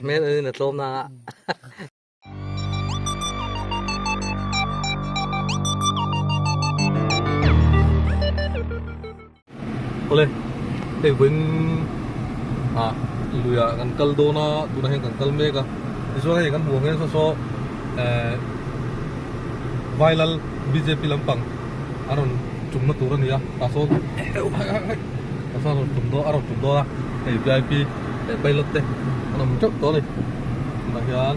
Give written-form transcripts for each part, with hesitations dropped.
Hmel enin a tlawm na a. Awle, hei vawiin ah luiah kan kal dawn a, tunah hian kan kal mek a, tichuan hei kan hmuh ang hian saw saw eh Vailal bjp lampang a rawn tumna tur a ni a, tah sawn tah sawn a rawn tum dawn a rawn tum dawn a, hei vip leh pilot te an awm teuh tawh a ni tunah hian.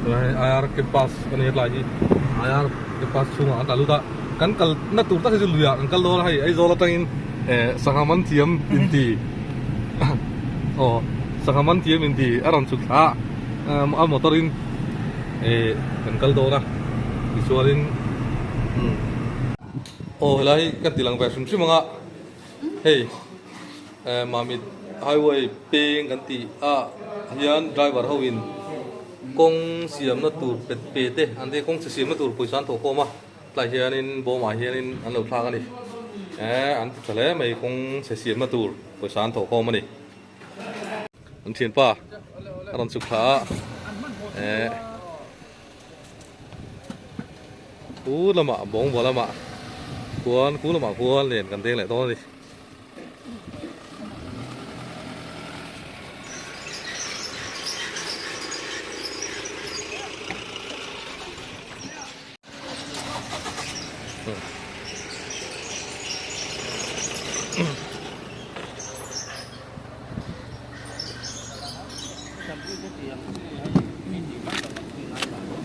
Tunah hian IR campus a ni hetlai hi IR campus chhungah an tla lut a kan kal na tur tak hi chu luiah kan kal dawn a hei Aizawl atangin eh sangha man thiam inti aw sangha man thiam inti a rawn chhuk thla a a motor in eh kan kal dawn a tichuanin umm aw helai hi ka ti lang ve hrim hrim ang a hei eh Mamit highway peng kan tih ah hian driver ho in kawng siamna tur pet pe te an ti kawng chi siamna tur pawisa an thawh khawm a tlai hianin bawmah hianin an lo thlak a ni eh an ti tha hle mai kawng chhe siamna tur pawisa an thawh khawm a ni an thianpa a rawn chhuk thla a eh khu lamah bawngbaw lamah khuan khu lamah khuan len kan deng leh dawn a ni.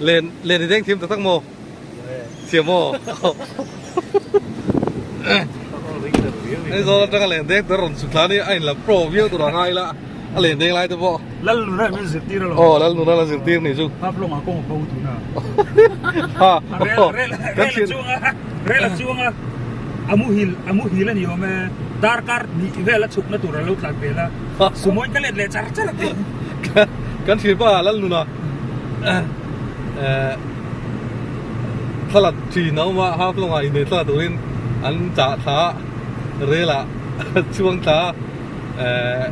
Len len i deng thiam tak tak maw? Thiam maw? Aizawl atanga len deng tur a rawn chhuk thla a ni a inla pro viau tur a ngai la a len deng lai te pawh. Lal nuna min zirtir alawm. Aw lal nuna la zirtir ni chu. Hap lawngah kawng a bo tuna. Ha. Rel rel rel a chuang a rel a chuang a a muhil a muhil a ni awm e darkar hnih vel a chhukna tur a lo tlan vel a sumawi ka let leh char char a ti. Kan thianpa lal nuna eh thlalak thin a awm a half lawngah inneih thla turin an chah thla a rel ah chuang thla a. Eh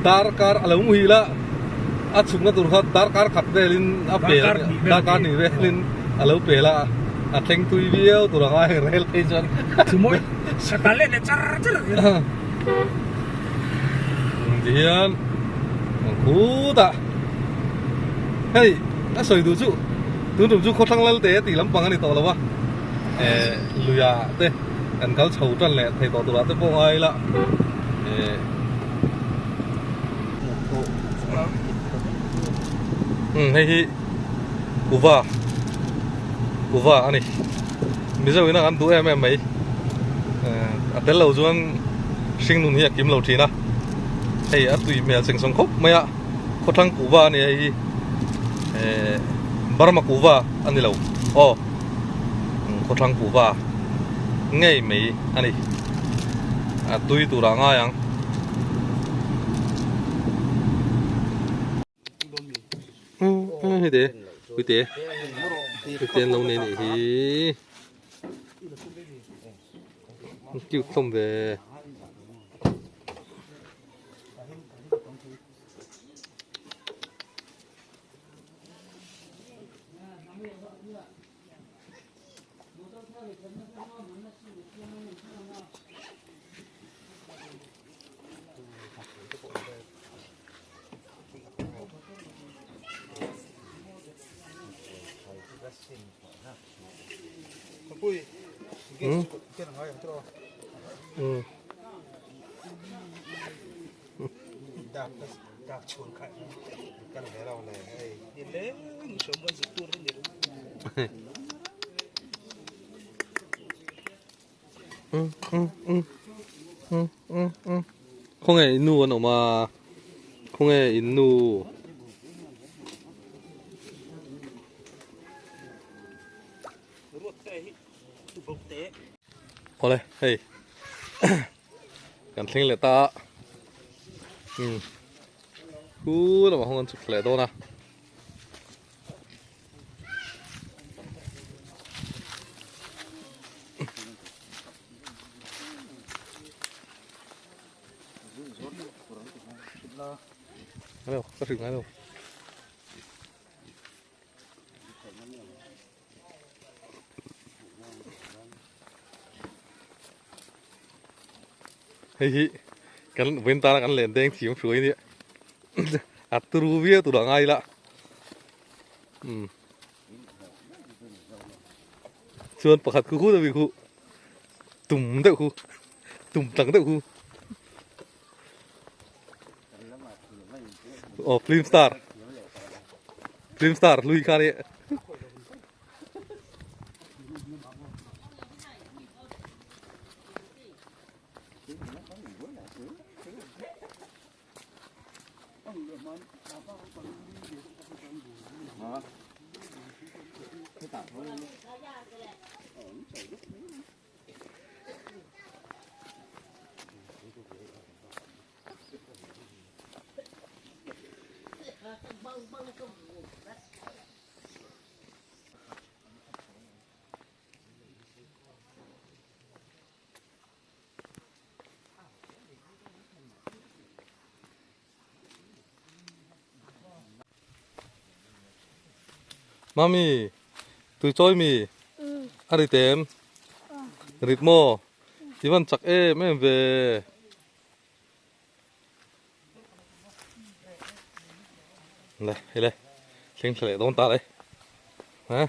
darkar a lo muhil a, a chhukna tur kha darkar khat velin a pel a darkar hnih velin a lo pel a, a thleng tui viau tur a ngai rel phei chuan Chumawi ka ta let leh char char Ti hian an khutah hei a sawi duh chu tun tum chu khawthlang lal te tih lampang a ni tawh lo a eh luia te. Kan kal chho tan leh thei tawh turah te pawh ngai ila eh umm hei hi kuva kuva a ni mizo ina kan duh em em mai eh a tel lo chuan hring nun hi a kim lo thin a hei a tui hmel cheng sawng khawp mai a khawthlang kuva a ni hei hi eh Burma kuva a ni lo aw. Khawthlang kuhva ngei mai a ni a tui tur ah ngai ang. Hei te puite puite an lo nei nih hi cute hlawm ve. Khawnge in nu an awm a khawnge in nu awle hei. Kan thleng leh ta a umm khu lamah hawng an chhuk thla leh dawn a. Ngai lo, ka hrilh ngai lo. Hei hi kan vawiin tana kan len deng thiam hruai nia a turu viau tur a ngai la umm chuan pakhat khu khu deuh hi khu tum deuh khu tum tlang deuh khu aw film star film star lui kha nia. Mami, tui chawi mi? A rit em? Rit maw? I van chak em em ve. Le, hei le, thleng thla leh dawn ta le. Ha?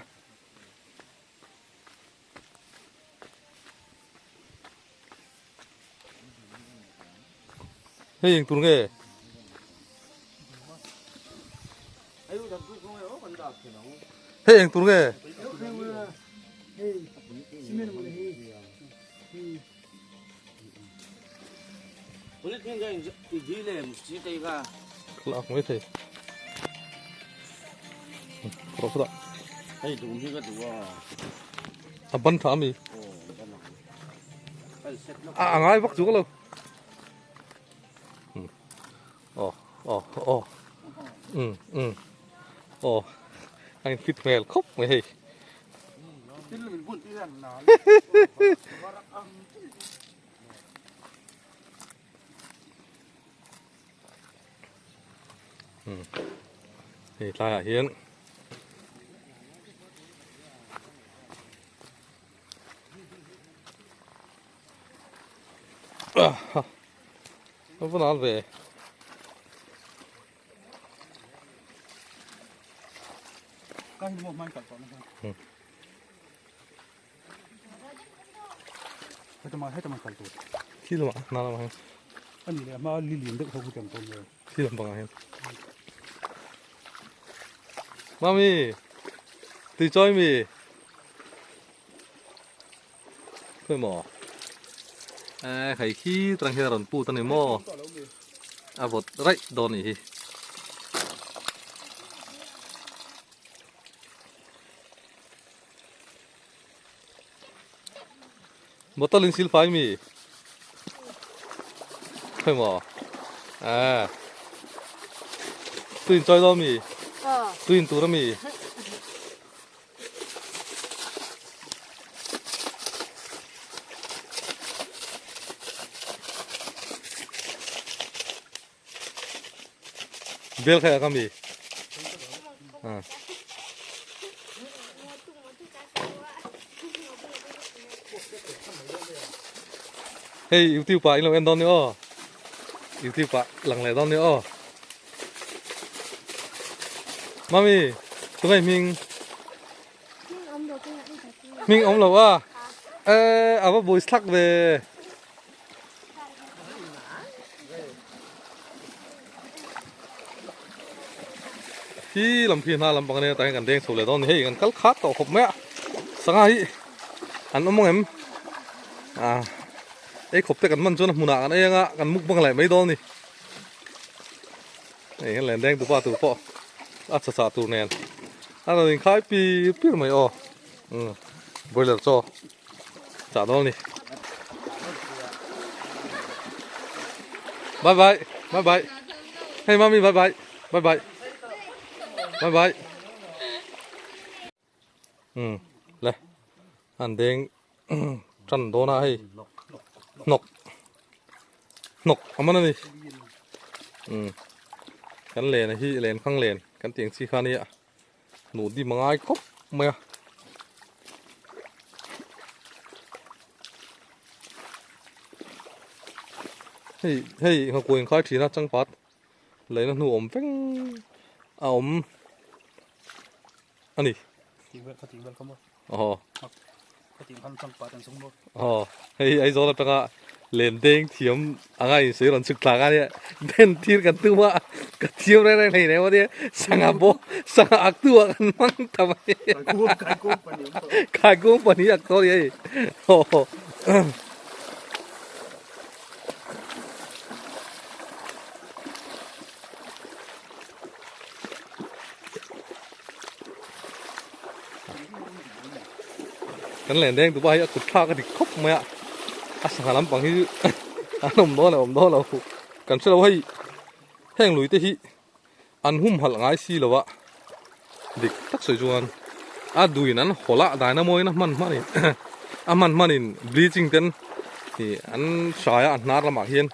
Hei eng tur nge? Hei eng tur nge? Lak mai thei. Khawrh khawrh Hei dum hi ka duh a. A ban tha ami. A a ngai vak chu ka lo. Oh oh oh. Um um. Oh. Anh fit hmel khawp mai hei. Hei tlaiah hian a va nal ve. Khi lamah hna lamah hian khi lam pangah hian Mami tui chawi mi khawi maw eh hei khi tang hian a rawn put a ni maw a vawt raih dawn a nih hi. Bottle in sil fai mi khawi maw eh tui in chawi dawn mi tui in tur ami Bel khai ka mi. Ah. Hei YouTube pa in lo en dawn ni aw. YouTube pa lang leh dawn ni aw. Mami, tungai hming. Hming awm lo a. Eh, ava bui thlak ve. Hi lam khi hna lam pang ania tah hian kan deng chho leh dawn a ni hei kan kal khat tawh khawp mai a sangha hi an awm ang em ah ei khawp te kan man chuan a hmunah kan ei anga kan muk bang leh mai dawn a ni hei hian len deng tupa tur pawh a chha chah tur nen a rawn inkhai pir pir mai aw umm broiler chaw. Chah dawn ni. Bye bye. Bye bye. Hey mommy bye bye. Bye bye. Bye bye. Um le. An deng tran dawn a hei. Hnawk. Hnawk aman ani. Umm kan len hi len khang len kan tih ang chi kha nia hnuh dim a ngai khawp mai a. Hei hei nghakuai inkhai thin a changpat leina hnu awm veng a awm a ni. Aw. Aw hei Aizawl atanga len deng thiam anga insawi rawn chhuk thlak a nia den thir kan tum a ka thiam reng reng hleinem a nia sangha bawk sangha ak tu ah kan hmang ta mai kaikung pahnih ak tawh a ni hei aw. Kan len deng tupa hi a kut thlak a dik khawp mai a a sangha lampang hi an awm dawn lo awm dawn lo kan hre lo hei heng lui te hi an humhalh ngai si lo a dik tak sawi chuan a duin an hawlh a dynamo in a hman hman in a hman hman in bleaching ten ih an hrai a a hnar lamah hian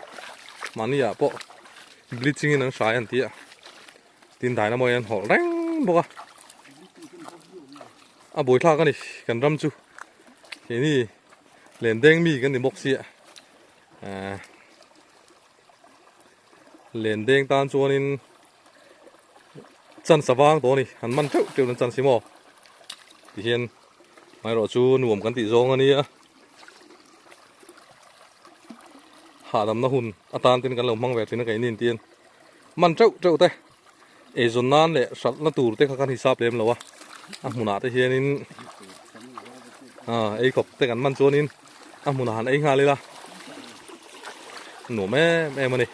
mahni ah pawh bleaching in an hrai an ti a tin dynamo in an hawlh reng bawk a a buaithlak a ni kan ram chu keini len deng mi kan ni bawk sia ahh len deng tan chuanin chance a vang tawh a ni an man teuh teuh an chance hi maw tihian amaherawh chu nuam kan tih zawng a nia hahdamna hun atan ten kan lo hmang ve thin a keini intiin man teuh teuh te eizawn nan leh hralhna tur te kha kan hisap lem lo a a hmunah te hianin ah ei khawp te kan man chuanin a hmunah han ei nghal ila nuam em em a ni.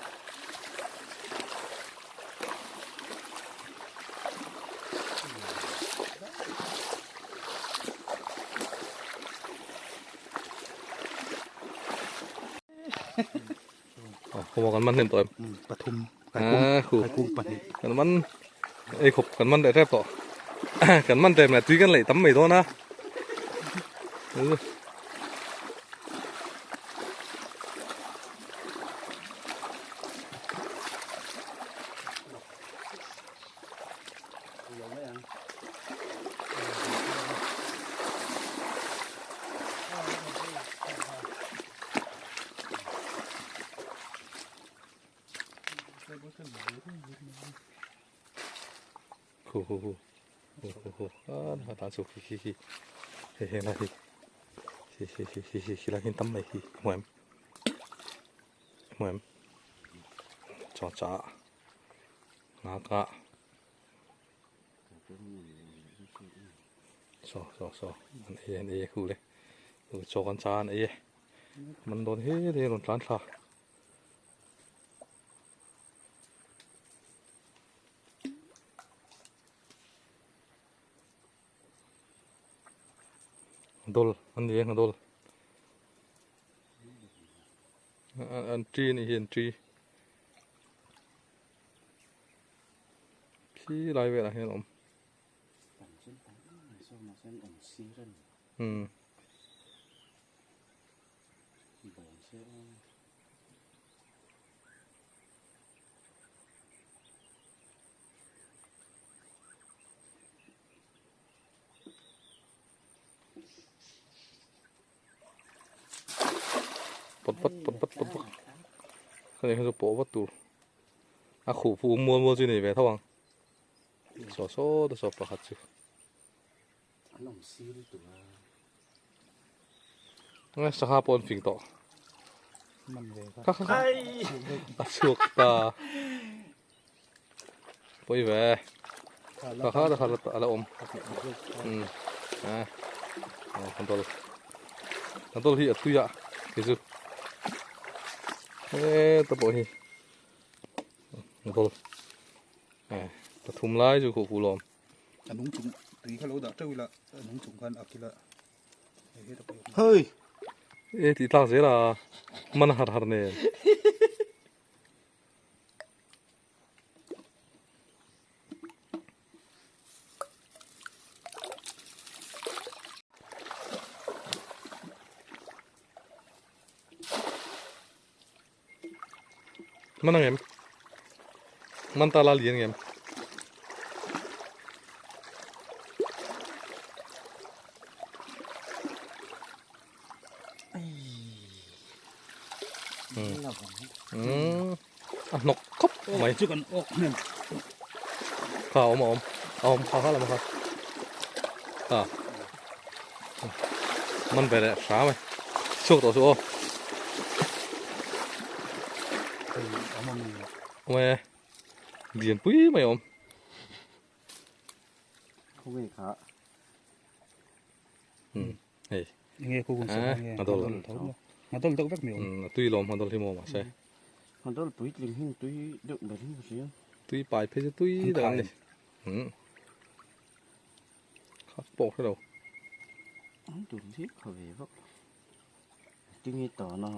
Khawmaw kan man hnem tawh em? Pathum kaikung kaikung pahnih. Kan man ei khawp kan man leh tep tawh. Kan man tep leh tui kan leih tam mai dawn a. Khu khu khu khu khu khu a ta chu khi khi khi he he la hi hi hi hi hi hi khi la hin tam mai hi hmu em hmu em chaw cha nga ka saw saw saw an ei an ei khu le chaw kan cha an ei e man dawn he he rawn tlan thla. Dol an ni ang dol an tri ni hi an tri khi lai velah hian a awm umm. Pawt vat pawt vat pawt vat khani kha chu pawh vat tur a khuh phu mual mual chu nei ve tho ang saw saw te saw pakhat chu nge sangha pawh an fing tawh kha kha kha a chhuak ta pawi ve kha kha kha a la awm um a control control hi a tui a kei chu heta pawh hi control pathum lai chu khuh fuh lawm. A nung chung tui kha lo dah teuh ila a nung chung khan ak ila Hei e tih tlak zel a man har har nen. Man ang em? Man ta la lian ngem. A hnawk khawp mai. Chu kan awk hnem. Kha awm a awm. A awm kha kha lam kha. Ha. Man ve leh hra mai. Chhuak tawh chu aw. Awm e. Lian pui mai awm. Khawnge kha. Hei. Enge ku kun sa nge. Ngadol. Ngadol deuh vek mi awm. A tui lawm ngadol hi maw mahse. Ngadol puitling hin tui deuh ber hin ka hria. Tui pai phei chu tui tak an ni. Kha pawh hre lo. An tun hi kha ve vak. Tinge ta na.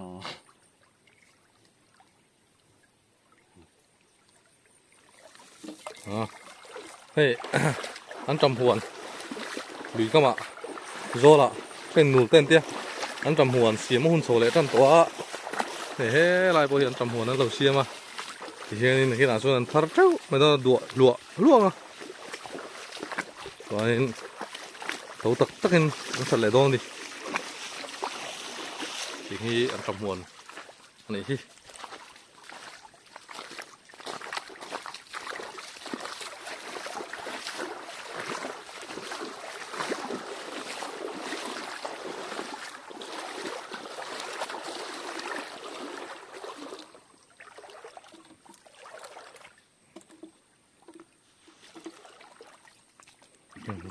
Hei an tam huan lui kamah zawlah pen nul te an tia an tam huan siam a hun chho leh tan tawh a hei helai pawh hi an tam huan an lo siam a tihianin nakinah chuan an thar teuh mai dawn a duah hluah hluah ang a chuanin tho tak takin an that leh dawn a ni tih hi an tam huan a nih hi.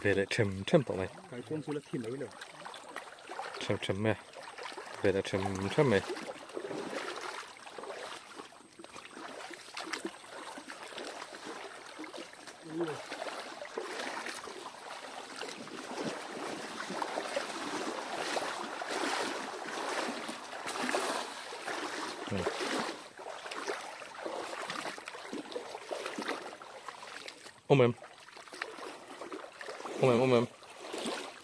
Ve leh them them tawh mai. Kai chuan chu la thi mai lo. Them them mai. Ve leh them them mai. Awm em? Awm em? Awm em?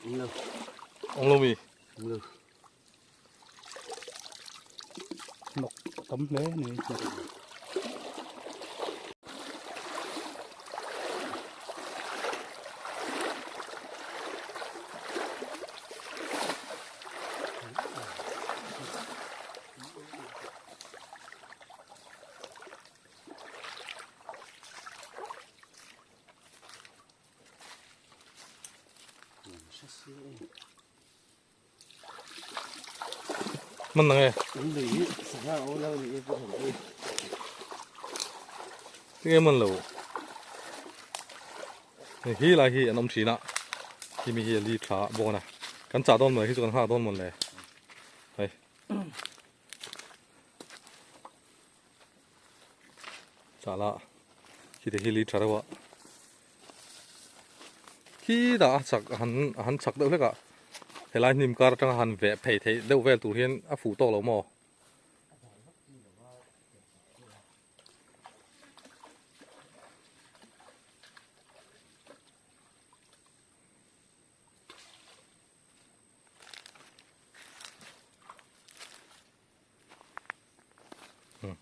Awm lo. Awm lo mi? Awm lo. Hnawk tam hle a ni. Man nang e. Tinge man lo. Hi lai hi an awm thin a. Khi mi hi a li tha bawk a na. Kan chah dawn mai hi chu kan nghak dawn mawn le. Hei. Chala khi te hi li tha reuh a khi dah a chak a han a han chak deuh hlek a helai hnim kar atanga han veh phei theih deuh vel tur hian a fuh tawk lo maw.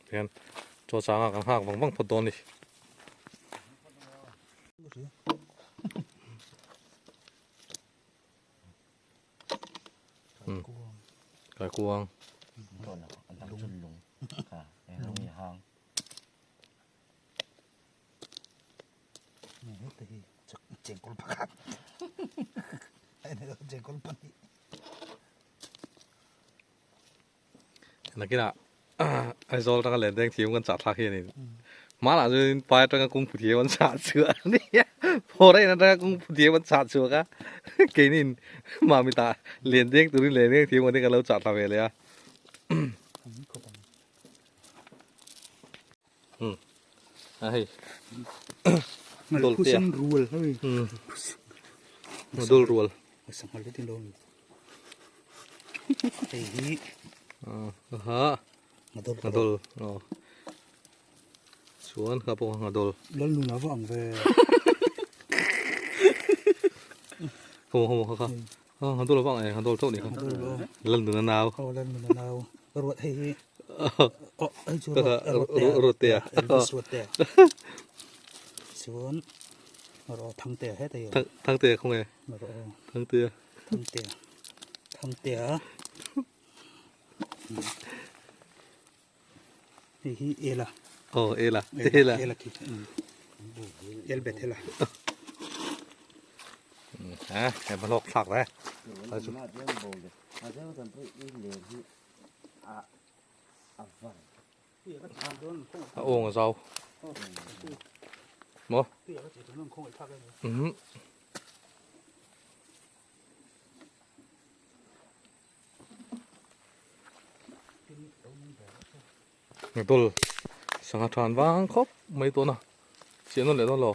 Tihian chaw changa kan nghak vang vang phawt dawn a ni. Kaikuang. Chengkawl pakhat. Chengkawl pahnih. Nakinah Aizawl atanga len deng thiam kan chah thlak hi a ni. Hmanah chuan pai atanga kung pu thiam an chah chhuah a ni a. Foreign atanga kung pu thiam an chah chhuak a. Keinin Mamita len deng turin len deng thiam kan lo chah thla ve leh a. A hei. Dol te. Rual hei. Dol rual. Sanghal te tin lo. Hei hi. Ha. Ngadol. Ngadol. Oh. Chuan kha pawh ngadol. Lal nuna va ang ve. Homo homo kha kha. Ah ngadol va ang e ngadol chauh ni kha. Lal nuna nau. Oh lal nuna nau. Ruat hei hi. Oh hei chu ruat te. Elvis ruat te. Chuan rawh Thangtea heta hi. Thangtea khawnge? Rawh. Thangtea. Thangtea. Thangtea. Hei hi Ela. Oh Ela. Ela. Ela khi. El Bethela. Ha, he malok thlak re. A awng a zau. Maw? Um. Dul sangha than vang khawp mai tawh na chiah nawn leh dawn lo.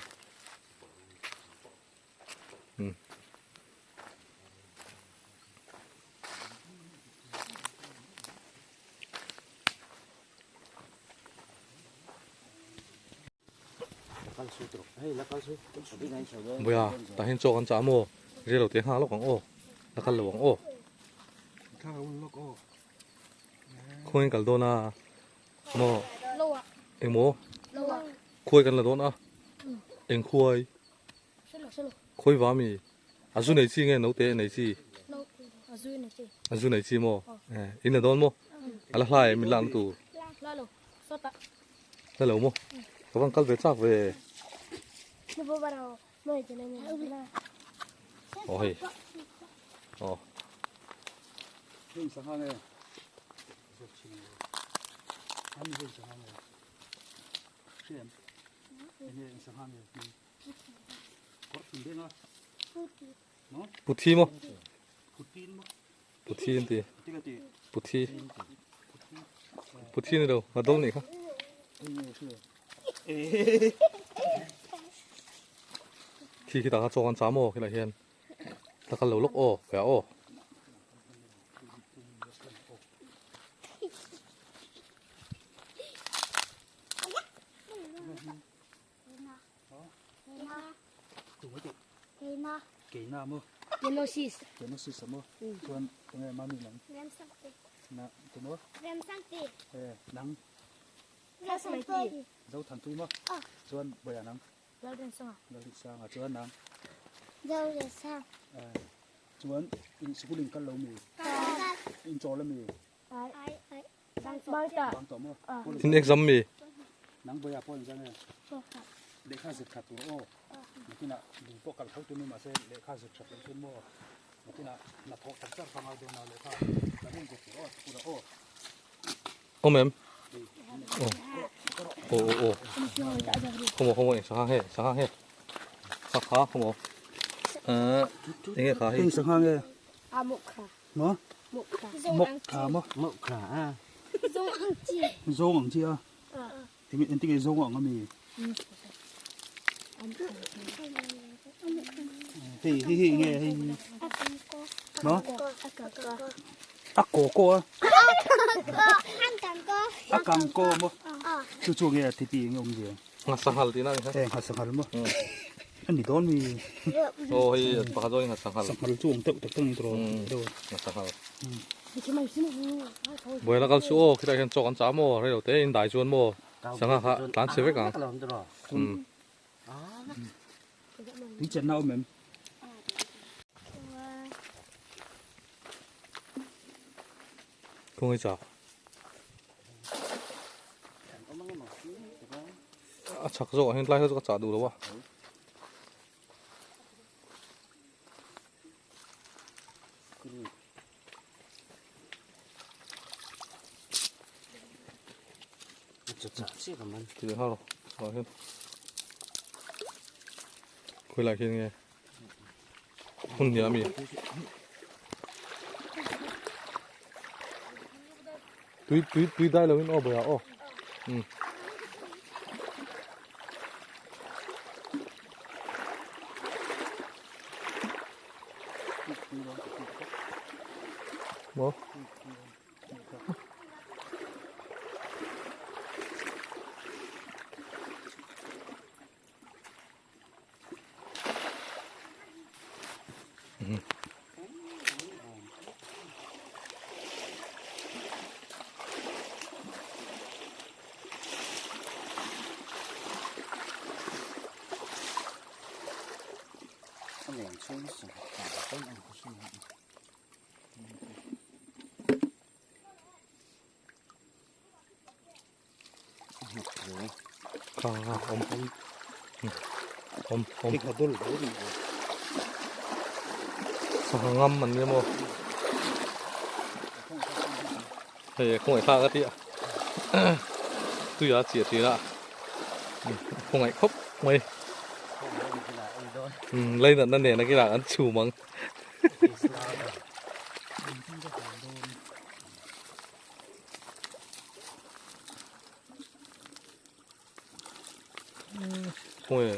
Um. Buia tah hian chaw kan chah maw rel lo te nghak lawk ang aw la kal lo ang aw khawiin kal dawn a maw engmaw khuai kan la dawn a eng khuai khawi va mi a zu nei chi nge naute nei chi a zu nei chi maw in la dawn maw a la hlai min lakna tur la lo maw ka van kal ve chak ve aw hei aw Puthi maw? Puthi an ti. Puthi. Puthi ni lo, a do nih kha. Khi khi tah kha chaw kan chah maw khilai hian la kal lo lawk aw kaya aw. Keina maw? Kenosis. Kenosis maw? Chuan enge mami nang? Remsangte. Na tu maw? Remsangte. Eh nang? Remsangte. Zo than tu maw? Chuan boya nang? Lalrinsanga. Lalrinsanga chuan nang? Zorinsang. Eh chuan in sikul in kal lo mi? In chawl ami? Ai. Ai. Bang ta. Bang tawh maw? In exam mi? Nang boya pawh in zan e. Lehkha zir that tur aw. Nakinah lung pawh kalh tho tur ni mahse lehkha zir that loh chuan maw nakinah hnathawh tak char kha ngai dawn a lehkha kan en zir tur aw tukura aw. Awm em? Aw aw aw aw. Khawmaw khawmaw eng sangha nge sangha nge kha kha khawmaw eh enge kha hi Eng sangha nge? A muk kha. Maw? Muk kha. Muk kha maw? Muk kha a. Zawng ang chi. Zawng ang chi a. Tinge engtinge zawng ang ami? Hei hei hei nge hei. Maw? A ko ko a. A kang ko maw? Chu chu nge ti ti nge awm zia. Nghasanghal tihna ni kha. Eh nghasanghal maw? A ni dawn mi. Aw hei pakhat zawk hi nghasanghal. Sanghal chu awm deuh tak tak ni tawh deuh. Nghasanghal. Buaina kal chu aw khilai hian chaw kan chah maw rei lo te in dai chuan maw sangha kha tlan chhe vek ang. Tui chenna awm em? Khawngaih chak. A chak zawk ah hian tlai kha chu ka chah duh lo a. Ti ha lo ah hian khawi lai khian nge hmun hnih ami tui tui tui dai lo in aw bawih ah aw um. Maw? Kha awm awm awm sangha ngam an nia maw hei khawngaih thlak a tia tuia chiah thin a khawngaih khawp mai leinatna nen a kinah an chhum ang. Khawnge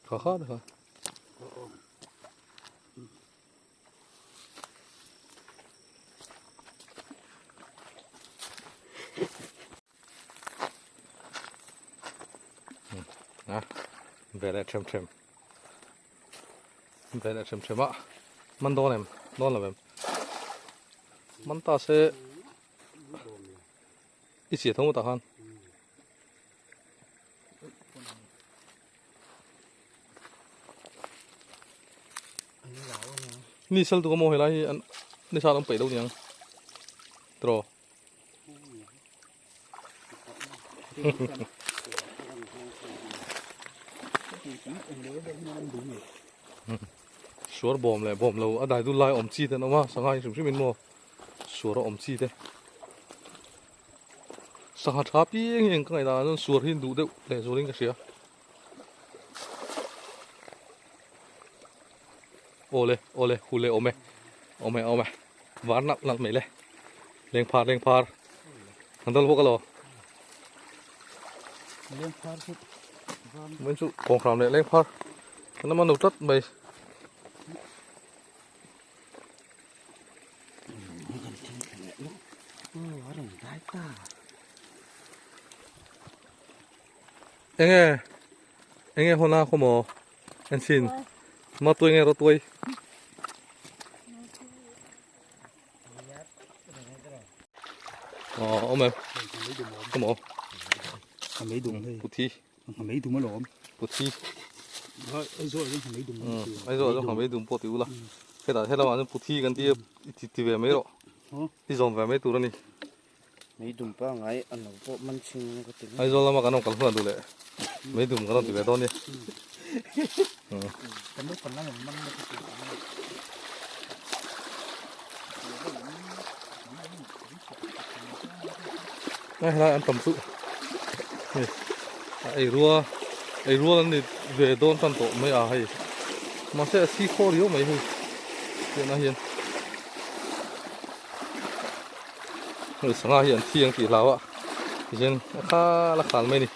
kha kha kha a ve leh them them ve leh them them a man dawn em dawn lo em man ta se i chhiat ho tah khan ni sal tu ka maw helai hi an ni sa an peih lo niang tiraw. Suar bawm leh bawm lo a dai dul lai awm chi te an awm a sangha hi hrim hrim in maw suar a awm chi te sangha tha piang hi eng ka ngaih dan ah chuan suar hi an duh deuh leh zual in ka hria awle awle hule awm e awm e awm e var nalh nalh mai le. Leng phar leng phar an dal bawk alo leng phar chu min chu kawng hram leh leng phar kan man lo tlat mai enge enge hona khaw en chhin ma tuai nge rawh tuai Ờ, ông em. Không ổ. Mấy đùng đây. Bút thi. Mấy đùng nó lộn. Bút thi. Ấy rồi nó mấy đùng. Ấy rồi nó mấy đùng bột tiêu là. Cái đó thế là mà bút thi gần đi thì về mấy rồi. Đi dòm về mấy tụ rồi nè. Mấy đùng ba ngày ăn nó bộ măng chinh cái tiếng. Ấy rồi là mà cái nó còn hơn đủ lệ. Mấy đùng cái nó thì về đó nè. Cái nước còn nó là măng Đây là ăn tầm sự ei rua ei rua lan ni ve dawn tan tawh mai a hei mahse a si khaw riau mai hei tihna hian hei sangha hi an thi ang tih hlau a tichuan a khal a khal mai a ni.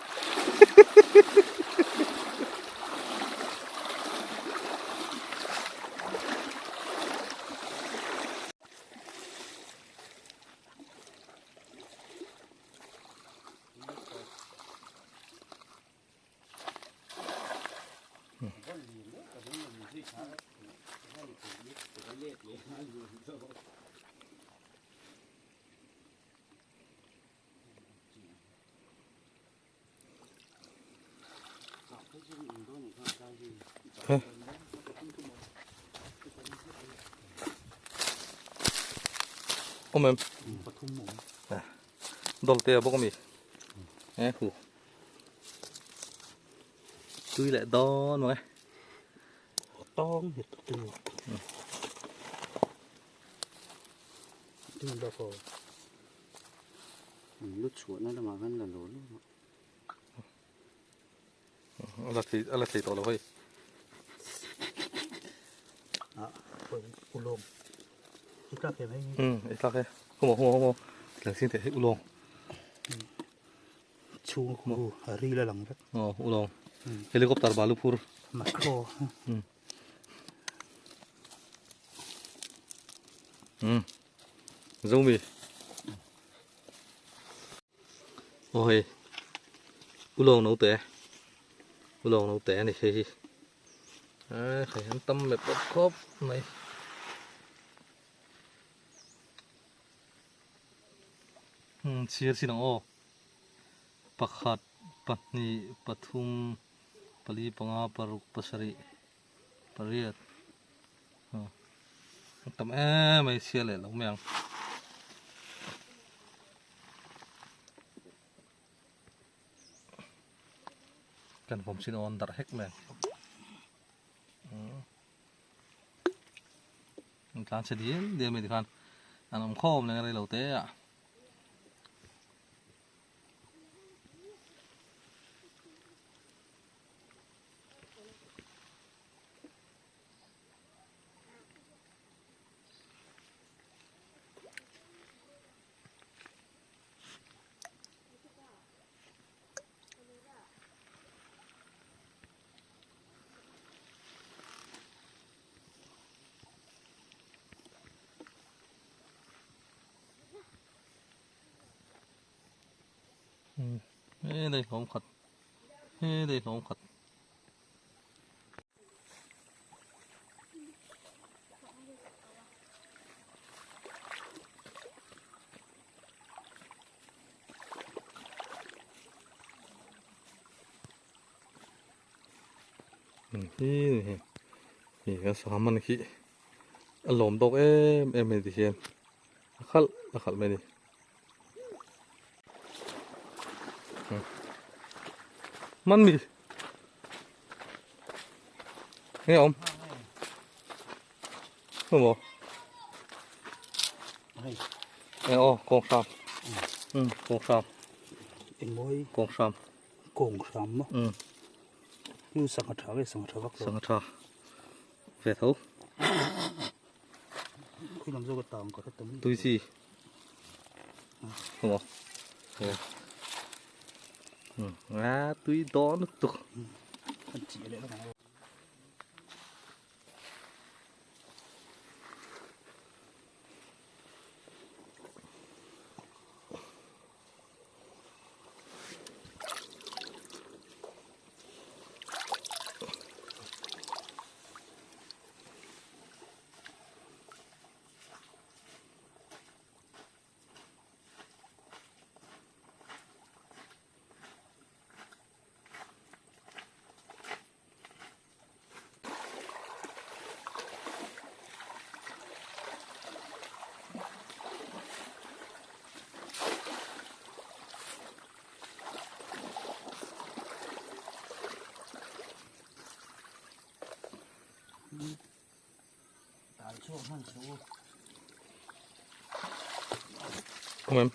Awm em dawlte te a bawk ami e hu tui leh dawn mai tawng hi tu tu lo ko Lu chhuah na lamah khan la lo lo a la thei a la thei tawh lo hei a ulawng i tlak em hei i tlak e khaw maw khaw maw khaw maw tlang sin teh hei ulawng chhung khu a ril a lang vek aw ulawng helicopter balu phur macro zomi aw hei ulawng no te ulawng no te a ni hei hi hei an tam mep bawk khawp mai chhiar chin ang aw. Pakhat, pahnih, pathum, pali, panga, paruk, pasarih, pariat a tam em mai chhia leh lo mai ang. Kan vawm chin awn darh hek mai ang. An tlan chhe diam diam mai tikhan an awm khawm leh rei lo te a. He dei hlawm khat he dei hlawm khat. Hi ni hi ka sangha man khi a lawm tawk em em mai tikhian a khalh a khalh mai a ni. Man mi nghe không không có nghe ô con sám ừ con sám con sám con sám ừ như sangha tha ve sangha tha vak sangha tha về thấu khi làm dâu cái tàu có tấm túi gì không có ừ túi đó nó tục chỉ để nó Không em.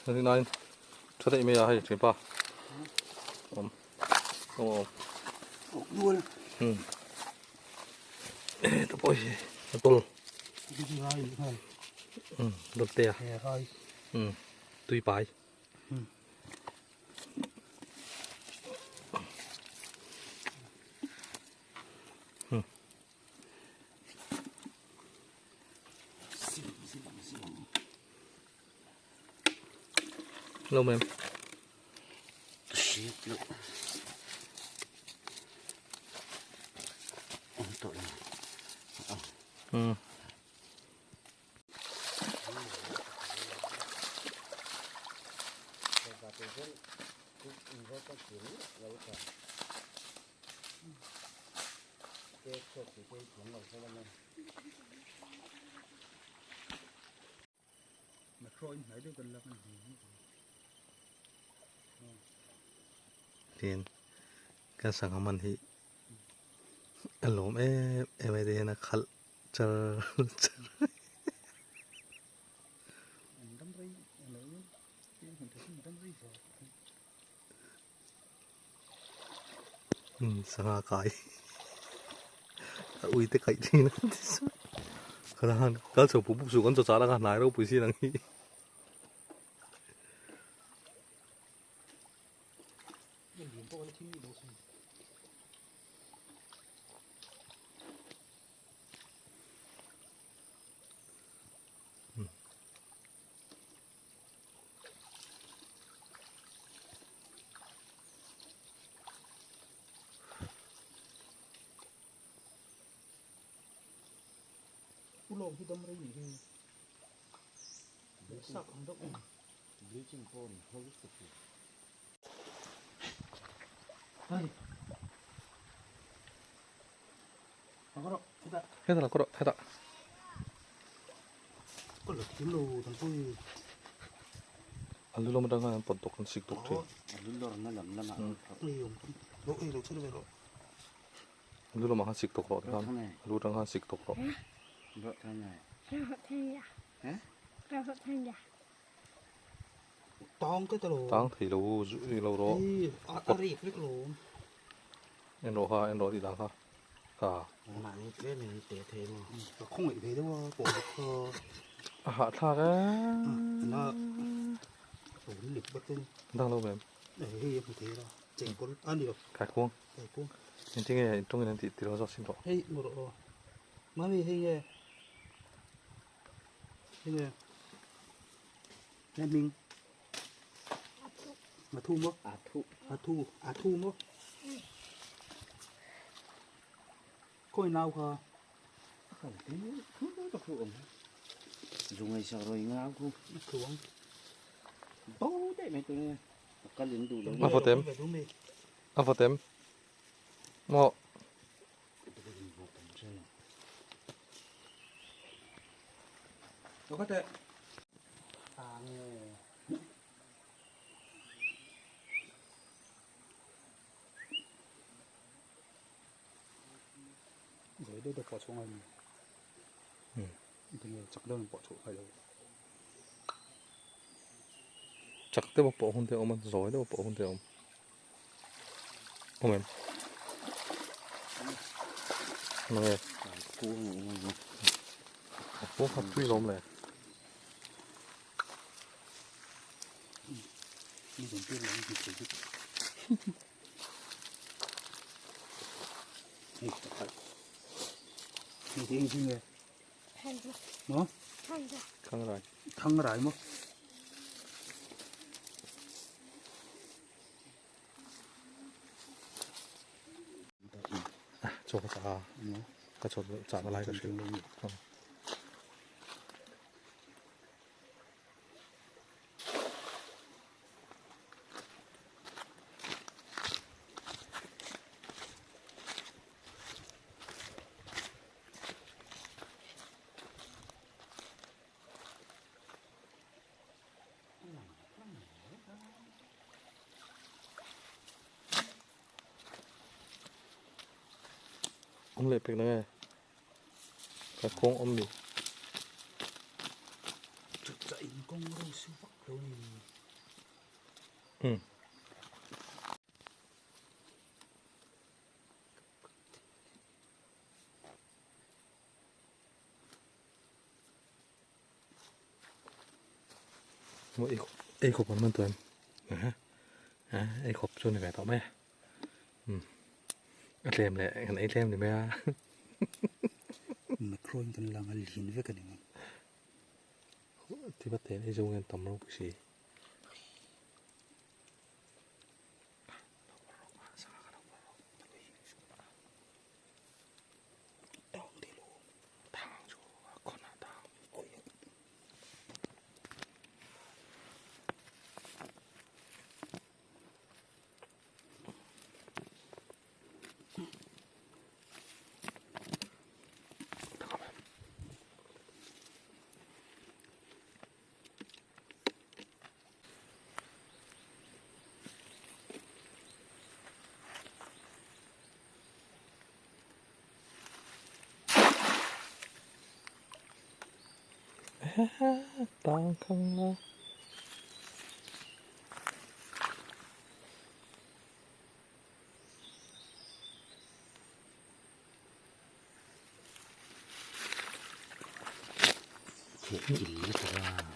Thế này, cho thấy mày hay chuyện pa. Om. Om. Luôn. Ừ. Ê, tao bôi. Tao. Ừ, được tiệt. Ừ. Tùy bài. Ừ. Lâu mềm. Ừ. Tiền cái sangha man hi alom em em ai đây na khal char char sangha kai ui te kai thi na khara kal chho pu pu su kan cho cha la ka nai ro pui si nang hi. lawm hi dam rei nih hi. Sak ang deuh a ni. Bleaching pawh ni ho lutuk hi. Hei. Ako ro, heta. Heta la ko ro, heta. Ko la thim lo tan pui. A lu lam atang khan an pawt tawk an sik tawk thin. A lu lawr na lam lamah an phawrh. Ei awm lo ei lo chhelo ve rawh. A lu lamah khan sik tawk rawh tikhan a lu atang khan sik tawk rawh. Tang ka ta lo. Tang thei lo zu ei lo rawh. Ei a rek vek lo. En rawh kha en rawh tih dan kha ka. Mahni tlem in te thei maw. Ka khawngaih ve deuh a pawh bawk kha. A hahthlak e. Na awm lek vek in. Dang lo mem. Hei a hmu thei la chengkawl a ni lo. Kaikuang. Kaikuang. Engtin nge in tawngin an tih tih lo zawk sin tawh. Hei mu rawh aw. Mami hei nge. Hei nge. Nge hming. A thu maw? A thu. A thu. A thu maw? Khawi nau kha. Kha ti thu ka thu awm. Zungai sak roi ngau khu. Thuang. Bo daih mai tun nia. A kal in duh lo. A vawt em? A vawt em? Maw? Lo kha teh. Zawi deuh deuh pawh chhuah ngai ni. Tinge chak deuh in pawh chhuah ngai lo. Chak deuh a pawh hun te a awm a, zawi deuh a pawh hun te a awm. Awm em? Mange. A kung kha tui lawm le. Ni zan tir lo ni thei bik. Hei tak tak. Hei hi eng nge? Maw? Thang rai. Thang rai maw? Chaw ka chah a, ka chaw chahna lai ka hrilh. Awm leh pek na nge ka kawng awm ni. Chutah in kawng ro su vak lo ni. Um. Maw ei khawp ei khawp an man tawh em aha a ei khawp chu ni ve tawh mai a um a tlem leh kan ei tlem ni mai a Macro in kan lang a lin vek a ni mai. Ti va ten ei zo nge an tam ropui si. Tang khang la.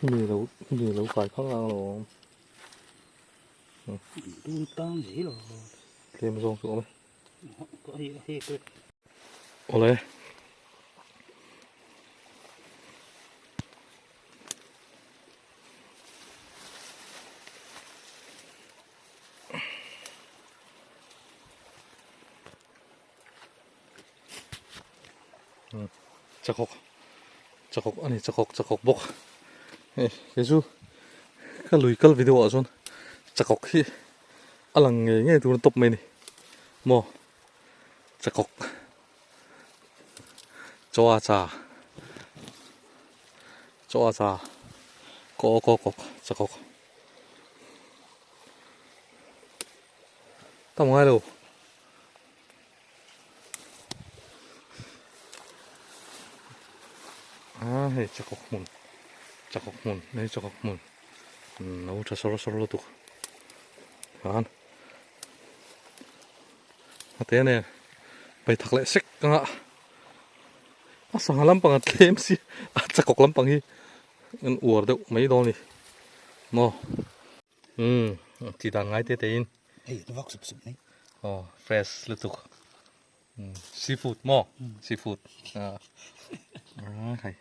Mi lo mi lo kai khang lang lo. Tu tang gì lo. Tlem zawng chu awm e. Có hi hi cái. Awle. Chakawk. Chakawk a ni chakawk chakawk bawk hei kei chu ka lui kal video ah chuan chakawk hi a lang ngei ngei tur tawp mai a ni maw chakawk chaw a cha chaw a cha kaw kaw kawk chakawk tam ngai lo. A hei chakawk hmun chakawk hmun hei chakawk hmun lo tha sawr sawr lutuk khan a te nen pai thak leh sek anga a sangha lampang a tlem si a chakawk lampang hi an uar deuh mai dawn a ni maw. Umm tih dan ngai te te in. Hei a vak sup sup mai. Aw fresh lutuk. Umm seafood maw seafood ah hei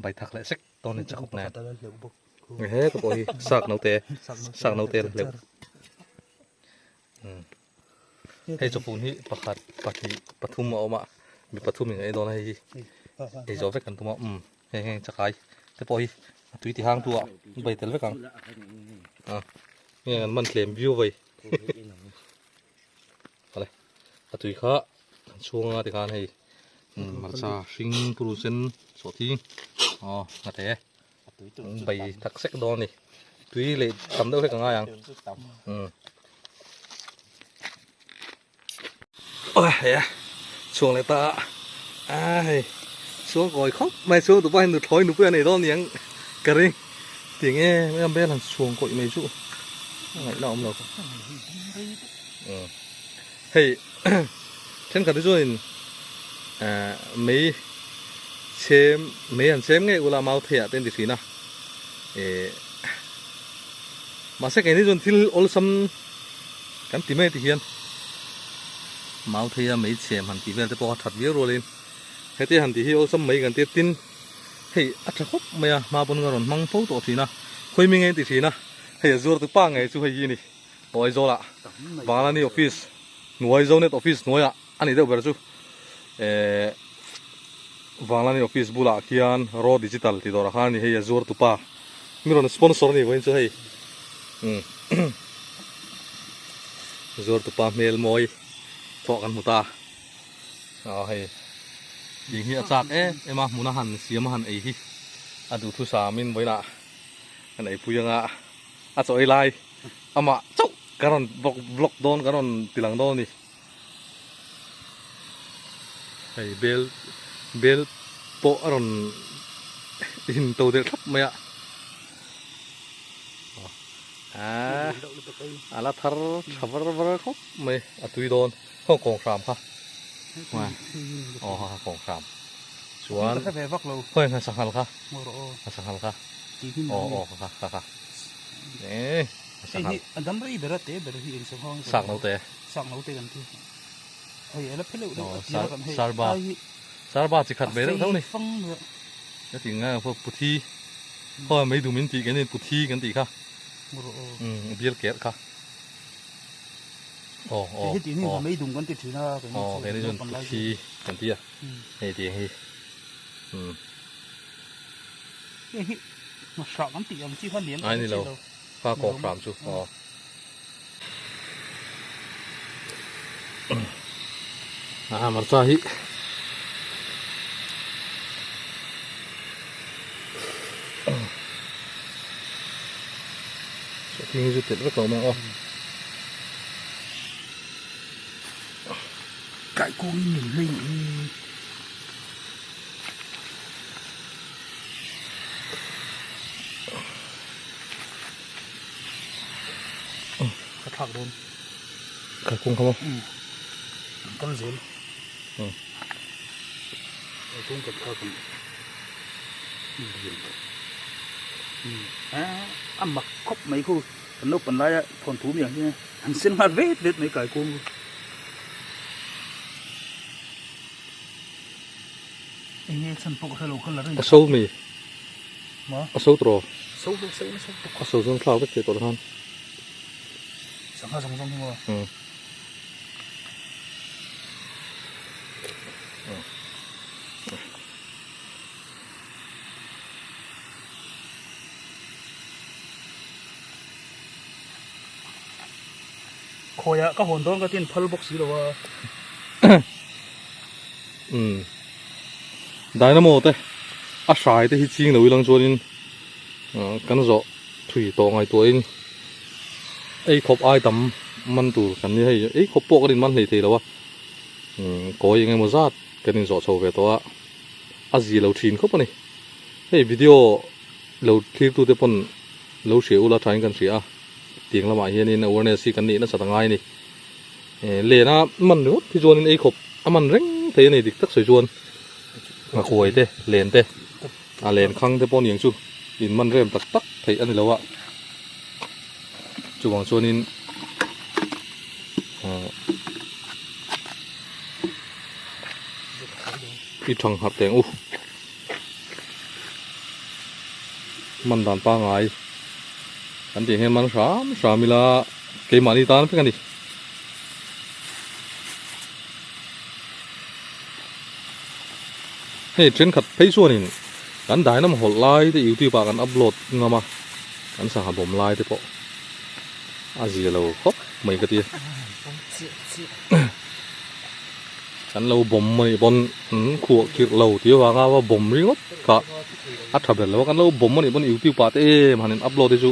bai thak leh sek dawn in chakawk nen. He ka pawh hi sak naute sak naute la hleuh. Umm hei chawpun hi pakhat pahnih pathum a awm a mi pathum in ei dawn a hei hi ei zawh vek kan tum a umm heng heng chakai te pawh hi a tui ti hang tu ah an bai tel vek ang a nge an man tlem viau vei awle a tui kha an chhung anga tikhan hei hmarcha hring puru sen sawhthing aw ngate bai tak sek dawn a ni tui leh tam deuh hlek a ngai ang umm aw hei a chhuang leh ta a hei chhuang kawi khawp mai chhuang duh pawh hian nuthlawi nupui a nei dawn niang ka ring ti nge mai bel han chhuang kawih mai chu a ngaihna a awm lo umm hei thenkhat te chuanin eh mei chhem mei han chhem ngei ula mau theiah te an ti thin a eh mahse keini chuan thil awlsam kan ti mai ti hian mau theia mei chhem han tih vel te pawh a that viau rualin heti han tih hi awlsam mai kan tir tin hei a tha khawp mai a hma pawn ka rawn hmang fo tawh thin a khawi mi ngei an ti thin a hei a zuar tu pa ngei chu hei hi a ni. Aw Aizawlah Vanglani office hnuai Zonet office hnuaiah a ni deuh ber chu ehh Vanglani office bulah khian Raw Digital tih dawrah khan a ni hei a zuar tupa mi rawn sponsor a ni vawiin chu hei umm zuar tupa hmel mawi thawh kan hmu ta aw hei ding hi a chak em em a hmuna han siam a han ei hi a duhthusam in vawiinah kan eipui anga. A chaw ei lai amah chauh ka rawn vlog dawn ka rawn ti lang dawn a ni. Hei bel bel pawh a rawn in to deuh thlap mai a. Aaa a la thar tha var var khawp mai a tui dawn khaw kawng hram kha. Aw ha ha kawng hram. Chuan khawi nghasanghal kha nghasanghal kha. Aw aw kha kha kha eh sanghal a dam rei ber a te ber hi eng sanghal sak naute sak naute kan ti hei ala pheleuh deuh a tia kan hei sarba sarba chi khat ve deuh tho ni ka ti ngai pawh puthi khaw mei dum in tih kan in puthi kan tih kha um bial ker kha aw aw heti ni mei dum kan ti thin a aw kei ni chuan puthi kan ti a hei ti hi um Hei hi hrah kan tih ang chi kha lian Ai ni lo kha kawk hram chu aw. A hmarcha hi sawhthing hi chu telh vek lo mai ang aw. Kaikung in min hlui nih hi. Ka thlak dawn. Ka kung kha maw? Kan kal zel. Ka kung ka thlak ang. A mak khawp mai khu. Kan naupang laia thawnthu mi ang hi an sen nghal vet vet mai kai kung. Enge chhan pawh ka hre lo ka la reng. A so mi. Ma? A so tawh. So lo so nasa A so chuan thlak vek thei tawh khan. Sangha zawng zawng hi maw? Um. Khawiah ka hawn dawn ka tin phal bawk si lo a. Umm Dynamo te a hrai te hi ching lo ilang chuanin kan zawh thui tawh ngaihtuahin ei khawp ai tam man tur kan ni hei ei khawp pawh kan in man hlei thei lo a kawi eng emaw zat kan in zawh chho ve tawh a a zi lo thin khawp a ni hei video lo thlir tu te pawn lo hria ula thain kan hria a tiang lamah hianin awareness hi kan nih nasa ta ngai a ni. Len a man ringawt hi chuanin ei khawp a man reng thei a ni dik tak sawi chuan nghakuai te len te a len khang te pawh niang chu in man rem tak tak theih a ni lo a chuvang chuanin i thang harh teng u man dan pangai kan tih hian man hram hram ila. Keimahni tan vek a ni. Hei thenkhat phei chuanin kan dainam hawlh lai te youtube ah kan upload ngam a, kan sangha bawm lai te pawh a zia lo khawp mai ka ti a. Kan lo bawm a nih pawn an khuah khirh lo tih avanga va bawm ringawt kha a tha ber lo a, kan lo bawm a nih pawn youtube ah te em han in upload hi chu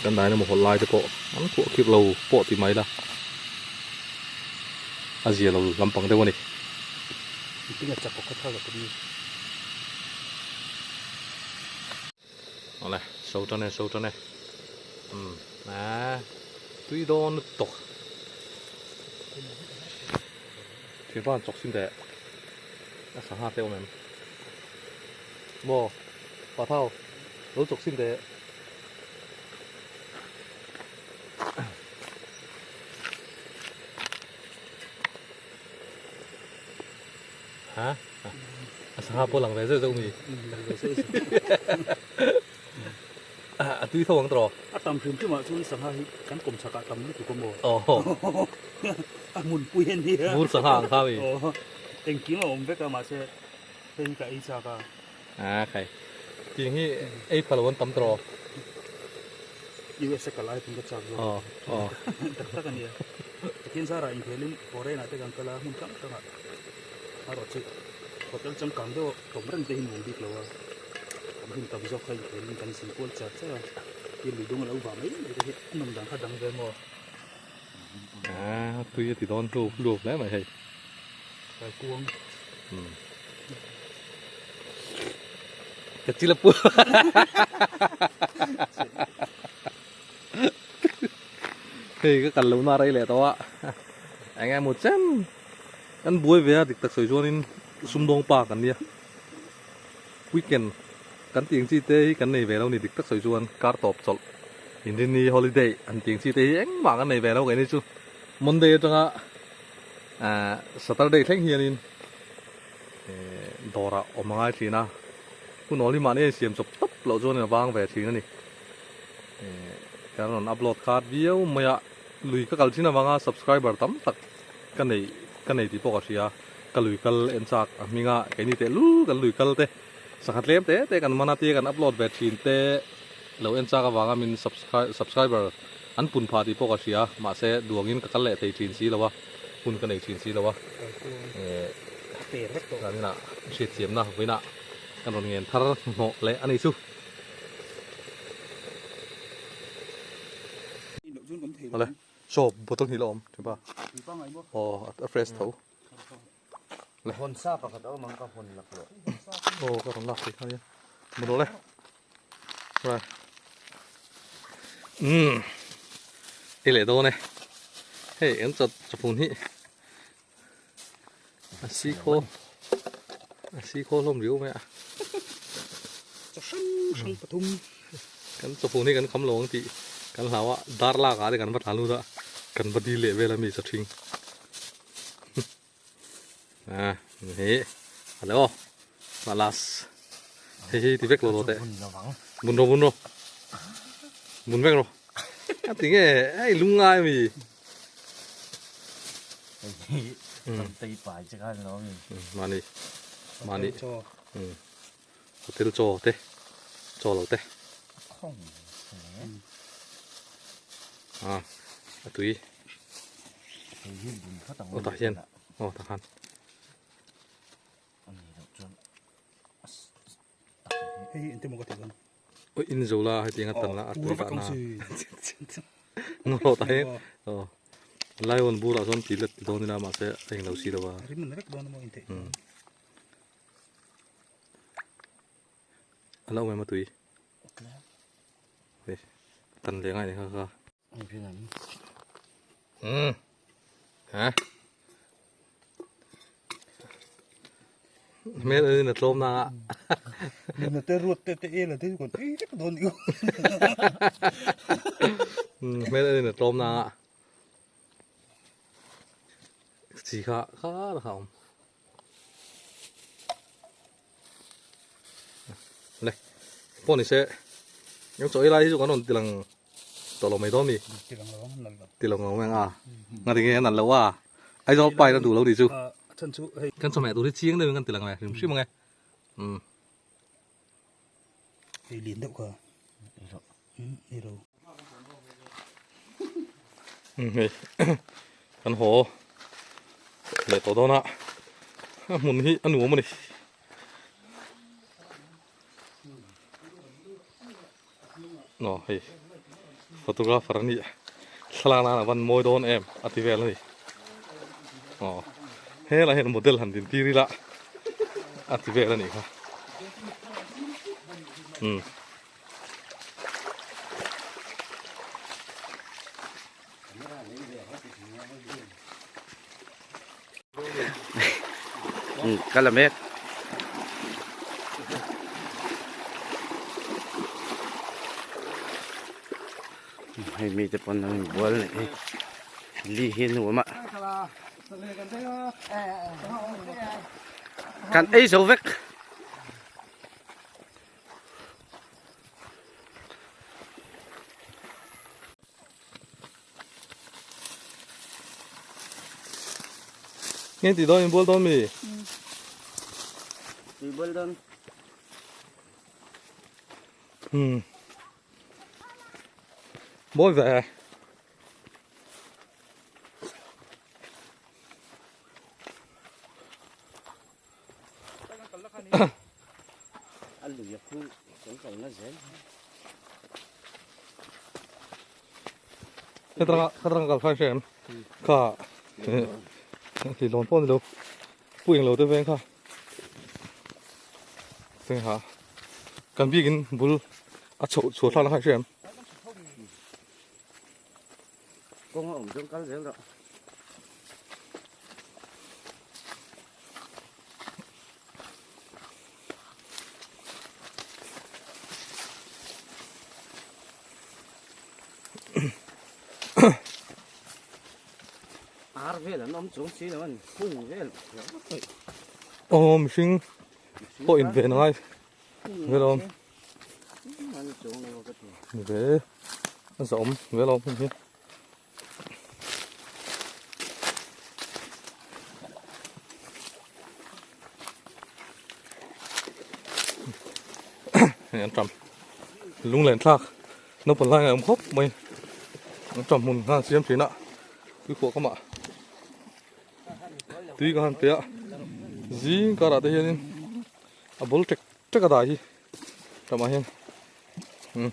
kan daina maw hawlh lai te pawh an khuah khirh lo pawh ti mai la a zia lo lampang deuh a ni. Awle so tan e so tan e umm aaa tui dawn lutuk thirpan chawk sin teh a sangha te awm em maw pa thau lo chawk sin teh. Ha? A sangha pawh lang ve zeuh zeuh mi. A tui tho ang tawh. A tam hrim hrim ah chuan sangha hi kan kawm chhak ah tam lutuk a maw. A hmun pui a nia. Vur sangha ang kha mi. Engkim a awm vek a mahse hei hi ka ei chak a. A khai. Tiang hi ei pha lo an tam tawh. USA kal ai pawn ka chak zawk. Tak tak a nia. Pathian zarah inkhelin foreign ah te kan kal a hmun hrang hrang ah a rawh chu hotel changkang deuh tawm reng te hi nuam bik lo a kan hun tam zawk kha inkhelin kan zin kual char char a ti lui dung a lo vah mai mai te hi a nawm dan kha dang ve maw. A tui a ti dawn hlu hlu hle mai hei. Kai kuang. Ka chil a pu. Hei ka kal lohna rei leh tawh a eng emaw chen kan buai ve a dik tak sawi chuanin sumdawng pa kan nia weekend kan tih ang chi te hi kan nei ve lo ni dik tak sawi chuan kar tawp chawlh inrinni holiday an tih ang chi te hi engmah kan nei ve lo keini chu monday atanga ahh saturday thleng hianin dawrah awm a ngai thin a hun awl hi mahni a insiam chawp tawp loh chuan a vang ve thin a ni. Kan rawn upload khat viau mai a, lui ka kal thin avanga subscriber tam tak ka nei ka nei tih pawh ka hria, ka lui kal en chak a hming a, keini teh lul kan lui kal te sangha tlem te te kan man a tia kan upload ve thin te lo en chak avanga min subscriber an pun phah tih pawh ka hria, mahse duangin ka kal leh thei thin si lo a, hun ka nei thin si lo a, kan inah hriatthiamna vawiinah kan rawn ngen thar hnawh leh a ni chu. Awle chaw bottle hnih la awm thin pa aw a fresh tho le hawn sa pakhat a awm ang ka hawn lak loh aw ka rawn lak thei kha nia mun rawh le right umm ei leh dawn e hei kan chaw chawfun hi a si khaw a si khaw hlawm riau mai a chaw hrang hrang pathum kan chawfun hi kan kham lo ang tih kan hlau a dar lak ah te kan va tlan lut a kan va dil leh vel a mi chaw thing a hi hello malas hei hi ti vek lo lo teh bun ro bun ro bun vek ro a ti nge ei lungngai mi Tei pai che khan lo mi. Mani. Mani. Hotel chaw te. Chaw lo te. Khong. À. A tui. Aw tah hian aw tah khan. Oi in zo la hetiang a tan la a tui vah na. Ngaw tah hian aw lion burah chuan tih let ti dawn ila mahse a englo si lo a. A lo awm em a tui. Tan leh ngai ni kha kha. Um ha hmel in a tlawm na na te ruat te te e la te kon ei vek dawn ni hmel in a tlawm na chi kha kha la kha awm Le pawh ni se eng chaw ei lai hi chu kan rawn tilang tawh lo mai dawn mi tilang lo mai ang a ngati nge a nalh lo a Aizawl pa in a duh lo tih chu kan chawhmeh tur hi chiang deuhin kan tilang ve hrim hrim ang e umm Hei kan haw leh tawh dawn a a hmun hi a nuam a ni. Aw hei photographer a nih thlalak nan a van mawi dawn em a ti vel a ni aw helai hian model han din tir ila a ti vel a nih kha umm. Ka la mek. Hei mi te pawn an bual leh hi li hi nuam a. Kan ei zo vek. Nghe ti dawn in bual dawn mi? Tui bual dawn. Hmm. Mawi ve. A lui a khu kan kal na zel. Khatranga khatranga kal khai hrem kha thì lon pawh ni lo pu eng lo te veng kha veng ha kan bikin bul a chhoh chhuah thlak na khai hrem. Kawng a awm chuan kal zel rawh. Ar vel an awm chuang si lo an hung vel. Aw mihring pawh in ven angai vel awm. Ve a zawm vel awm hmun hi. Hei an tam lunglen thlak naupang lai ngaih awm khawp mai an tam hmun khan siam thin a tui khuah kamah tui ka han pe a zing karah te hianin a bul tek tek a dah hi tamah hian umm.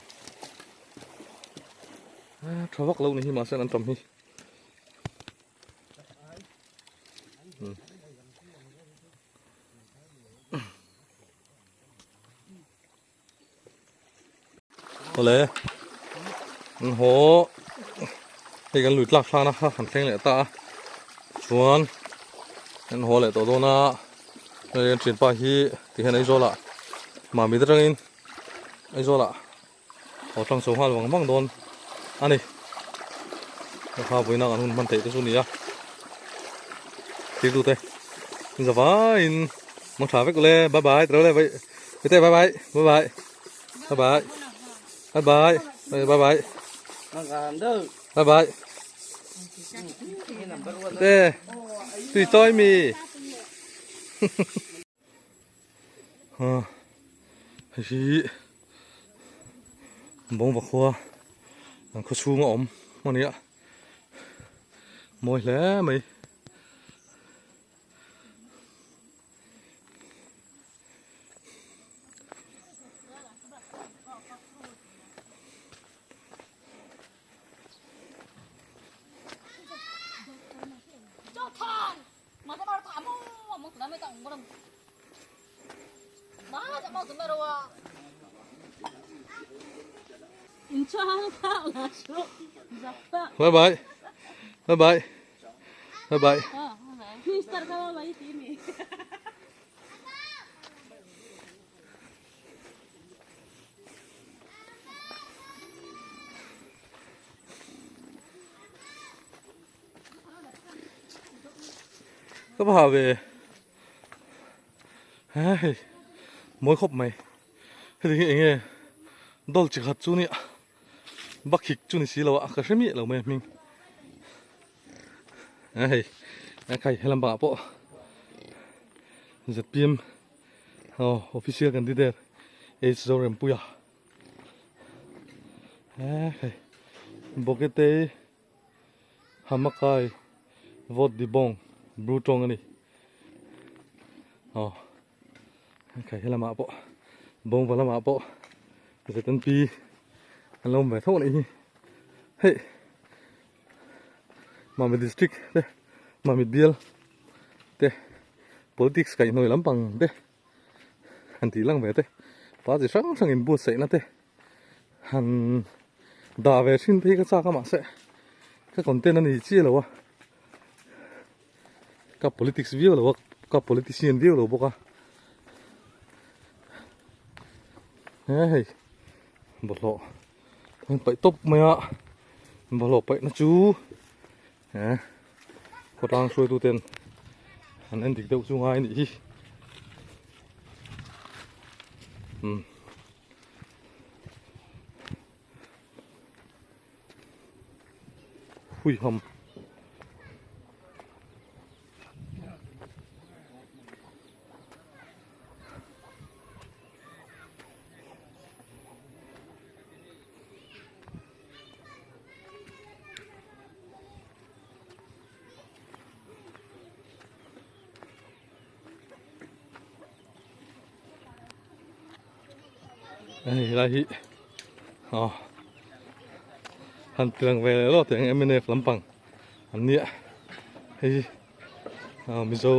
Tha vak lo ni hi mahse an tam hi. Awle an haw hei kan lui tlak thlakna kha kan thleng leh ta a chuan an haw leh tawh dawn a hei an thianpa hi tihian Aizawl ah Mamit atangin Aizawl ah Aw tlang chho nghal vang vang dawn a ni. Kha vawiina kan hun hman theih te chu ni a. Thil tute in za vaiin mang tha vek ule bye bye tiro le vai te bye bye bye bye bye bye bye bye bye bye bye bye te tui chawi mi hei hi bawngva khua an khaw chhung a awm a nia. Mawi hle mai. Bye bye. Bye bye. Bye bye. Ka va ha ve hei mawi khawp mai heti hi enge dawlh chi khat chu nia bakhik chu ni si lo a ka hre miah lo mai a hming hei khai helam pangah pawh zpm aw official candidate H Zorempuia hei bawketei. Hamakai vote di bawng bru tawng a ni aw khai helamah pawh bawng va lamah pawh ZNP an lo awm ve tho a nih hi hei Mamit district te Mamit bial te politics kaihhnawih lampang te han tih lang ve te pa chi hrang hrang in buatsaih na te han dah ve thin phei ka chak a mahse ka content a ni chiah lo a ka politics viau lo a ka politician viau lo bawk a he hei bawlhhlawh an paih tawp mai a bawlhhlawh paih na chu he khawtlang hruaitu ten an en dik deuh chu ngai a nih hi umm. Hui ham. Hei helai hi aw han tilang ve leh lawk teh ang mnf lampang an nia hei hi aw Mizo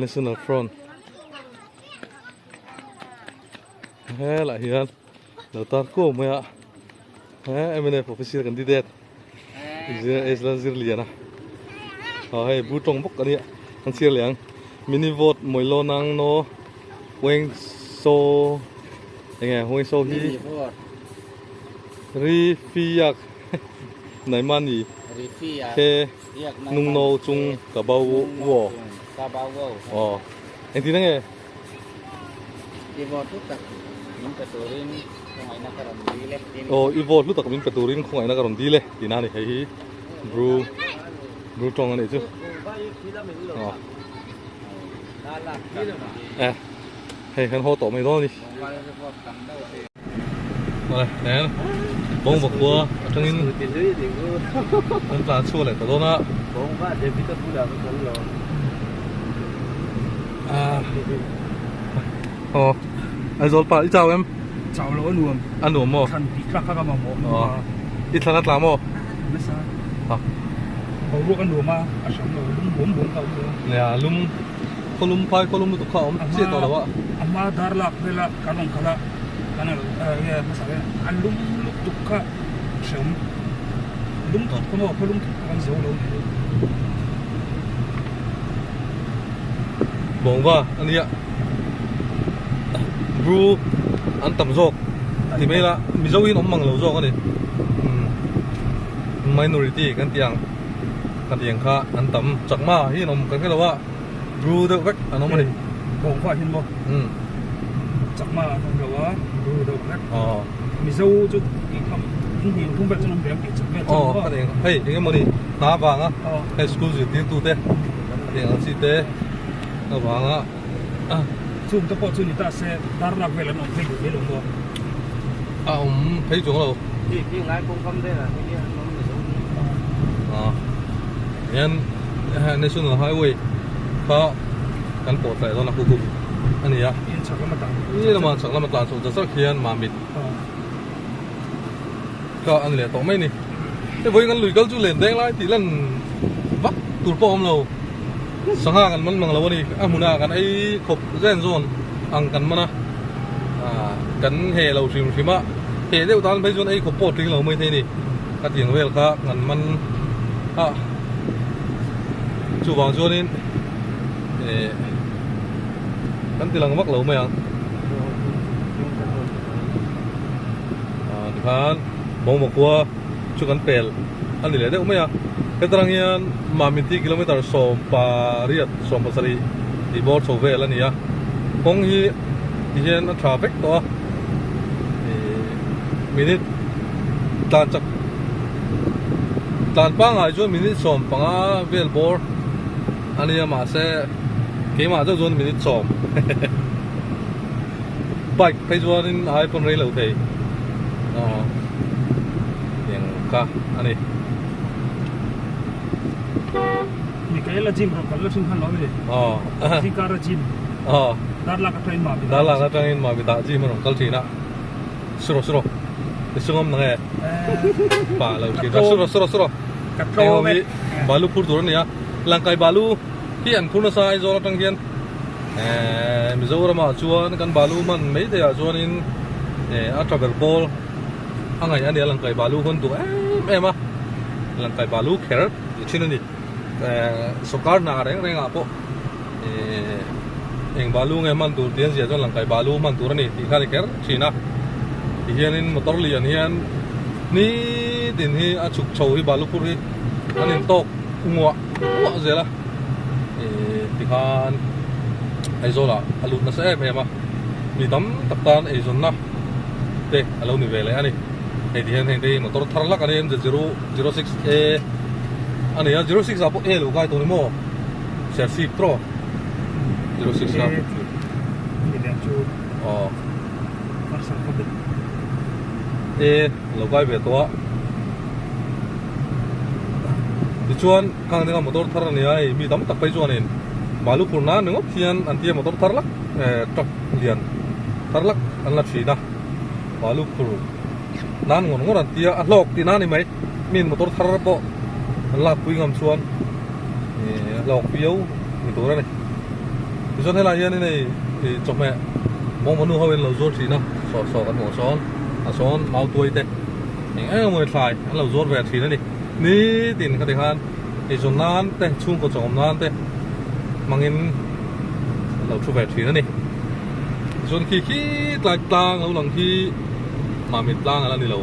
National Front helaiah hian lo tar kuau mai a he mnf official candidate Zirliana aw hei bu tawng bawk a nia an chhiar leh ang mini vote mawilo nang no weng so enge weng so hi ri fi yak nai ma ni khe nung no chung ka bau wo aw engtin enge Aw i vote hlu tak min pe turin khawngaihna ka rawn dil e tihna a ni hei hi bru bru tawng a nih chu aw e hei kan haw tawh mai dawn a ni awle nen bawng vakhua atangin kan tlan chhuak leh ta dawn a Aw Aizawl pa i chau em? Chau lo a nuam. A nuam maw? Thlan tih tlak kha ka mamawh. Aw i thlan a tla maw? Nasa. Boruak a nuam a, a hram lo lum buam buam kha a awm lo. Nia lum khaw lum phai khaw lum lutuk kha a awm chiah tawh lo a. A hma dar lak vela kan awm khalh a kan alo nge hmasa ve a lum lutuk kha hreawm lum thut kha maw khaw lum thut kha kan zo lo nih chu. Bawngva a nia bru an tam zawk ti mai ila Mizo in awm mang lo zawk a ni minority kan tih ang ka tih ang kha an tam chakma hi an awm kan hre lo a bru deuh vek an awm a ni. Bawngva hian maw chakma an awm lo a bru deuh vek Mizo chu tih tham in hnih thum vel chu an awm ve ang tih chak vel chu aw ka eng hei eng emaw ni hna vanga hei school zirtirtu te heng ang chi te avanga chung te pawh chu ni ta se dar lak vel an awm phei duh mai lo maw a awm phei chuang lo khi ngai kawng kam vel ah te hian an awm Mizo ni Hian National Highway kha kan pawh tlai dawn a khu khu a ni a. Ni lama chak lama tlan chhoh zat zat khian Mamit kha a ni leh tawh mai a ni. Hei vawiin kan lui kal chu len deng lai tih lan vak tur pawh a awm lo. Sangha kan man mang lo a ni. A hmunah kan ei khawp zen zawn ang kan man a. Kan heh lo hrim hrim a. Heh deuh tan phei chuan ei khawp pawh a tling lo mai thei a ni. Khatiang vel kha kan man a. Chuvang chuanin eh kan ti lang vak lo mai ang. Tikhan Mawngmaw khua chu kan pel a ni leh deuh mai a. Hetarang hian Mamiti kilometer 18 17 tih bawr chho vel a ni a. Kawng hi tihian a tha vek tawh a. Ihh minute tlan chak tlan pangngai chuan minute 15 vel bawr a nia mahse keimah deuh chuan minute 10 bike phei chuanin a ai pawn rei lo thei aw eng kha a ni. Mikaela gym rawh kal la thin khan lo ni. Aw. Zingkara gym. Aw. Darlak atangin Mabita. Darlak atangin Mabita gym a rawn kal thin a. Suro suro. I sungam nang e. Pa lo thin a. Suro suro suro. Ka tlawm e. Balu phur tur a ni a. Langkai balu hi an phur nasa Aizawl atang hian eh Mizoramah chuan kan balu man mai theiah chuanin eh a tha ber pawl a ngaih a ni a langkai balu hawn duh em em a. Langkai balu kher tih thin a ni. Eh sawrkar hna reng rengah pawh eh eng balu nge hman tur tih an ziah chuan langkai balu hman tur a ni tih kha a ni kher thin a. Tihianin motor lian hian nitin hi a chhuk chho hi balu phur hi an intawk nguah nguah zel a. Eh tikhan Aizawl ah a lut nasa em em a mi tam tak tan eizawnna te a lo ni ve leh a ni. Hei ti hian heng te hi motor thar hlak a ni MZ 06 A a ni a 06 ah pawh A lo kai tawh ni maw Serchhip tawh 06 a aw A lo kai ve tawh a tichuan khang te kha motor thar a ni a hei mi tam tak phei chuanin balu phur nan ringawt hian an tia motor thar hlak eh truck lian thar hlak an la thin a. Balu phur nan ngawr ngawr an tia a hlawk tihna a ni mai min motor thar pawh an lak pui ngam chuan ih a hlawk viau ni tur a ni tichuan helai hianin hei ih chawhmeh mawngmaw nu ho in lo zuar thin a saw saw kan hmuh sawn a sawn mau tuai te eng eng emaw thlai an lo zuar ve thin a ni nitin khati khan eizawn nan te chhungkaw chawm nan te hmangin an lo thu ve thin a ni. Chuan khi khi tlai tlang lo lang khi Mamit tlang a la ni lo.